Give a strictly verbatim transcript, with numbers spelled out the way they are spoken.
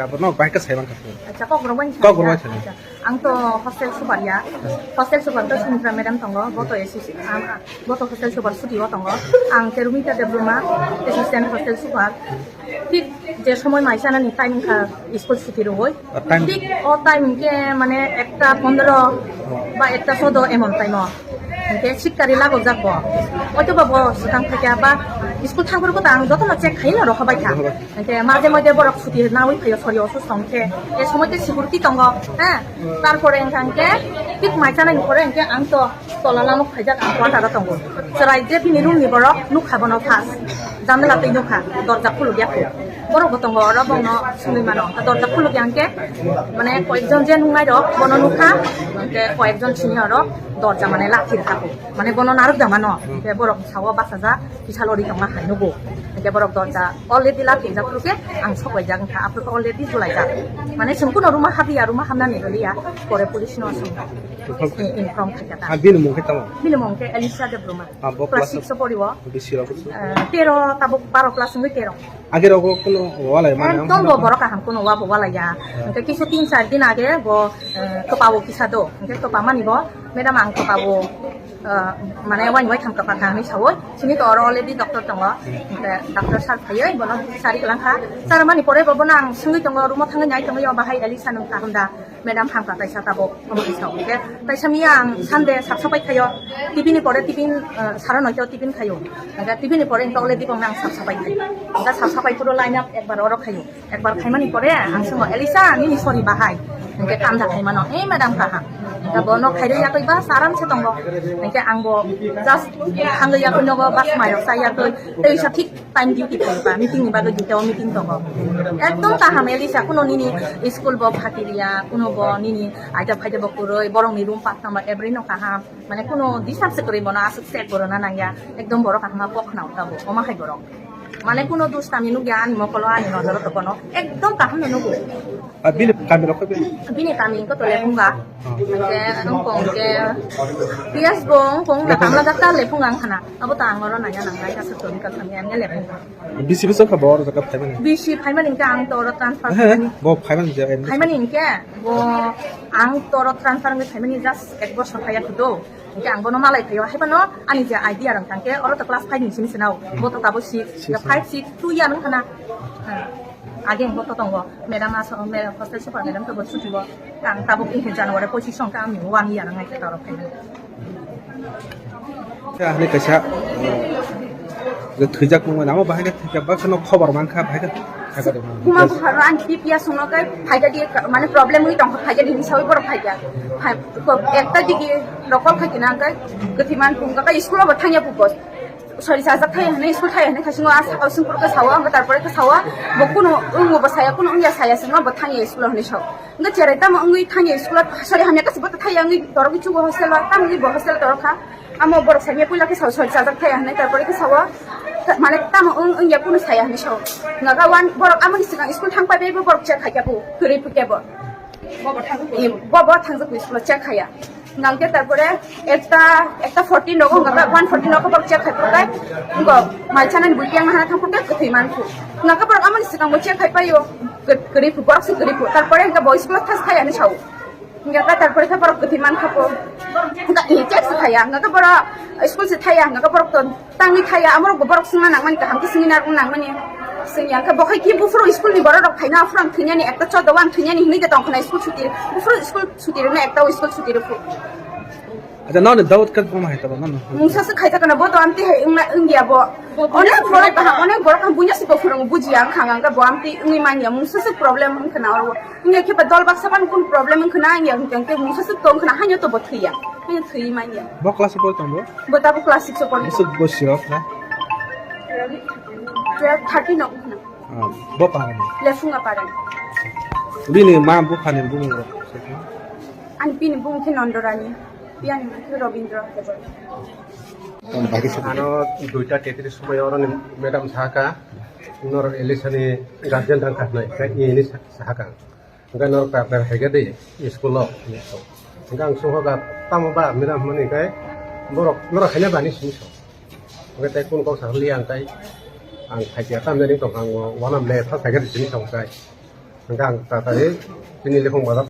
Abono bahai khe sai mankha. Acha, kok rok bai Kok rok bai sa. Acha, ang to hostel super ya. Hostel super to Sumitra madam tongo, bo to assist-, ang, bo to hostel super suti o tongo. Ang Terumita Debbarma, assistant hostel super. Thik je somoi mai chanani time wngkha school suti rwui. O time. Thik o time hwnkhe mane ekta pondro ba ekta chodo emon time o. Hwnkhe sikkari lagojak bo. Oito ba bo swkang phaikha ba school thangphuru kota ang jotono check khaina rohobai kha. Rohobai. Hwnkhe maje moje borok suti nawi phaio, sori osusto hwnkhe. E somoi khe security tongo, ha? Tarpore hwnkha hwnkhe thik mai chanani pore hwnkhe ang to tola lamok phaijak ang quarter o tongo. Chwrai je bini room ni borok nukha bono first. Jandala twi nukha, dorja khuluk ya kho. Borok bo tongo oro bono sungwi mano. Dorja khuluk ya hwnkhe mane koyekjon je nuknai rok bono nukha, hwnkhe koyekjon sini oro dorja mane lathi rwkha kho. Mane bono narwk da mano. Hwnkhe borok sao bachajak. Kisa lori tongma hai nugo. Hwnkhe borok dorja already laphijak phuru khe ang sokoijak wngkha. Aphuru khe already julaijak. Mane chwng kuno room-o habliya, room-o hamnani rwliya. Pore police no chwng, eh, inform khaikha ta. Ah, bini mung khe tamo? Bini mung khe Elisha Debbarma. Ah, bo class class six o pori o. Bisi rok? Eh, tero, tabuk baro class wngwi tero. Age rogo kuno walai mane. Ekdom bo borok kaham kuno wa bo walai ya. Ah. Hwnkhe kisa tin char din age bo, eh, topa bo kisa do. Hwnkhe topa mani bo, madam ang topa bo, eh, mane waini waitham topa kha hinwi saui. Sini to oro already doctor tongo. Hwnkhe doctor sir phaiwi bono sari kwlangkha. Sir mani pore bo bono ang swngwi tongo, room-o thangwi nai tongwi, "O bahai Elisa nwng kaham da?" Madam hamkha taisa tabuk omo kisa. Hwnkhe taisa miya ang Sunday sap sapai khaio. Tiffin ni pore tiffin, eh, sara noito tiffin khaio. Hwnkhe tiffin ni pore hwnkhe already bongno ang sap sapai khaio. Hwnkhe sap sapai phuru line up ekbar oro khaio. Ekbar khaimani pore ang swngo, "Elisa, nini sori bahai?" Hwnkhe, "Kanda khaimano." "Eh, madam, kaham." Hwnkhe bono khairwi yakwi bas aram se tongo. Hwnkhe angbo just thangwi yakwi nogo bas mairok chai yakwi. Tei sa thik time duty khaikha, meeting ni bagwi duita o meeting tongo. Ekdom kaham, Elisa, kuno nini school bo phatiriya, kuno bo nini aida phaida bo kwrwi, borok ni room patnama every no kaham. Mane kuno disturb se kwrwi bono aswk se kwrwna nangya. Ekdom borok kaham ma bok khna tabuk, omo hai borok. Mane kuno dustami nukya ani mokolo, ani nojoro to bono. Ekdom kaham no nugo. Ah, bini kami rok bini? Bini kami ko tole punga. Ah. Hwnkhe wngkong khe P S bo wngkong na tamla jak ta le punga wngkhana. Abo ta ang oro nanya nang nai ka sa tori ka samya ne le punga. Bisi bwswk kha bo oro jaga phaimani? Bisi phaimani hwnkhe ang to oro transfer. He, he, phaimani. Bo phaimani je. Phaimani hwnkhe bo ang to oro transfer wngwi phaimani just ek bosor phaiya khudo. Hwnkhe ang bono malai phaio, haiphano ani je idea rang tangkhe oro to class five ni simi sinao. Hmm. Bo to tabo six, six, five, six, two year wngkhana. Hmm. Age bo to tongo. Madam aso, me-, hostel super madam to bo chuti bo. Ang tabuk in January pochis song ka ang one year ngai ta oro phaimani. Khe ahli kaisa, eh, je thwijak mung namo bahai khe thwijak baksa no khobor man kha bahai khe thaka de. Buma bupharo ang T P S songno khe phaikha di, mane problem wi tong kha, phaikha di hinwi sawi borok phaikha. Phai-, ko-, ekta digi rokol kha kina khe kwthwi man phung kha, school bo thangya bubo. Sori sajak thai hinwi, school thai hinwi khasingo a sakao sungkur khe sawa, ang tarpore khe sawa, bo kuno wngmo bo saya, kuno wngya saya singno bo thangya school hinwi sao. Hwnkhe cherai tamo wngwi thangya school, sori hamya kasibo ta thaya wngwi torogwi chugo hostel o, tamo wngwi bo hostel torokha. Amo borok sanya puila khe sao sori chajak thaya hinwi, tarpore khe sao, mane tamo wng-, wngya kunu saya hinwi sao. Hwnkha khe wan borok amoni swkang school thang pai bai bo borok check khai khe bo, kwrwi phi khe bo. Bobo thangjak bo school check khaya. Hwnkha khe tarpore ekta, ekta fourteen rogo hwnkha khe one fourteen rogo borok check khai phuru khe, wngkha mai chanani bui piyang hana thang phuru khe kwthwi man phu. Hwnkha khe borok amoni swkang bo check khai paio, kwrwi phu, borok se kwrwi phu. Tarpore hwnkha bo school thas thaya hinwi sao. Hingke ka tarpore khe borok kwthwi man kha po. Hingke i chek se thaya, hingke borok school se thaya, hingke borok to tangwi thaya, amorok bo borok swngna nangmani, kaham khe swngwi narwkna nangmani. Swngya hingke bo khai khe buphuru school ni borok rok phaina, aphuru ang thwinani ekta chodo o ang thwinani hinwi de tong khna school suti, buphuru school suti rwna ekta o school suti rwphu. Acha, nono doubt khe buma hai tabo, nono. Mungsa se khai ta kana bo to amtwi hai wngna wngya bo. Onek borok kaham, onek borok kaham bunya se bo phwrwng bujiya wngkha, hingke bo amtwi wngwi manya, mungsa se problem wngkha na oro. Wngya khe ba dol baksa phano kun problem wngkha na, wngya hwnkhe hwnkhe mungsa se tong khna, haino to bo thwiya. Haino thwi manya. Bo class o pori tongo? Bo tabuk class six o pori tongo. Bwswk bosi rok na? Twelve, thirteen no wngkha na. Ah, bo paharni? Lefunga parani. Bini ma buphani bumung rok? Ani bini bumung khe Nondorani, biyani mung khe Robindra Debbarma. Ano duita tetris somoy oroni madam saka, norok Elisani guardian rang kha hwnwi, khe ini sa-, sahaka. Hingke norok ta ber hai khe di school o. Hingke ang sungkha tamo ba mira hwnmani hingke borok norok haino bani sini so. Hingke tei kun kok sa liya ang tei ang thaikia tamjani tongkha ang wanam le thas hai khe di sini so hingke. Hingke ang tatari chini Liphung Bazar